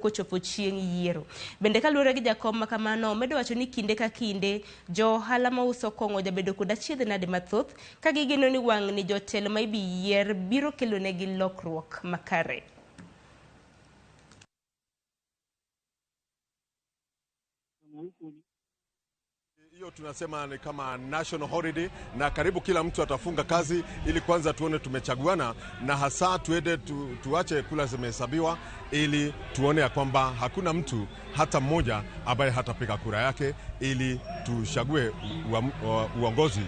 Kochopo chieng' yiero. Bende kaluwore gi jakom ma kamano, omedo wacho ni kinde ka kinde jo ohala mauso kong'o jabedo kod achiedh nade mathoth ka gigeno ni wang'ni jotelo ma ibi yier biro kelonegi lokruok makare. Hiyo tunasema ni kama national holiday, na karibu kila mtu atafunga kazi ili kwanza tuone tumechaguana, na hasa tuende tuache kula zimehesabiwa, ili tuone ya kwamba hakuna mtu hata mmoja ambaye hatapiga kura yake, ili tuchague uongozi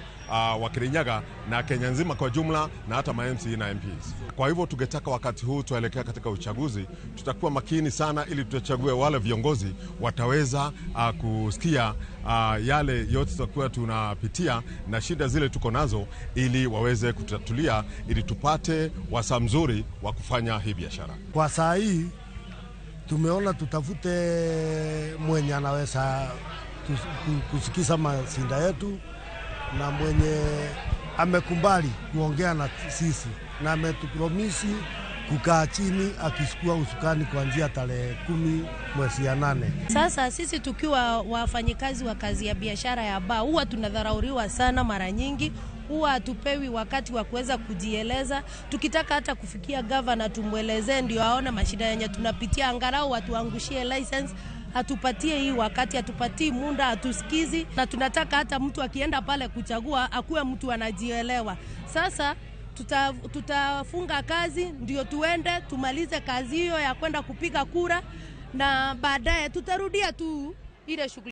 wa Kirinyaga na Kenya nzima kwa jumla, na hata ma MCA na MPs. Kwa hivyo tungetaka wakati huu tuelekea katika uchaguzi, tutakuwa makini sana ili tuchague wale viongozi wataweza kusikia yale yote tutakuwa tunapitia na shida zile tuko nazo, ili waweze kutatulia, ili tupate wasaa mzuri wa kufanya hii biashara. Kwa saa hii tumeona tutafute mwenye anaweza kusikiza masinda yetu na mwenye amekumbali kuongea na sisi na ametupromisi kukaa chini akisukua usukani kuanzia tarehe 10 mwezi ya 8. Sasa sisi tukiwa wafanyikazi wa kazi ya biashara ya baa huwa tunadharauriwa sana mara nyingi, huwa hatupewi wakati wa kuweza kujieleza. Tukitaka hata kufikia gavana tumwelezee ndio aone mashida yenye tunapitia, angalau watuangushie license, hatupatie hii wakati, hatupatii muda, hatusikizi, na tunataka hata mtu akienda pale kuchagua akuwe mtu anajielewa. Sasa tutafunga kazi ndio tuende tumalize kazi hiyo ya kwenda kupiga kura, na baadaye tutarudia tu ile shughuli.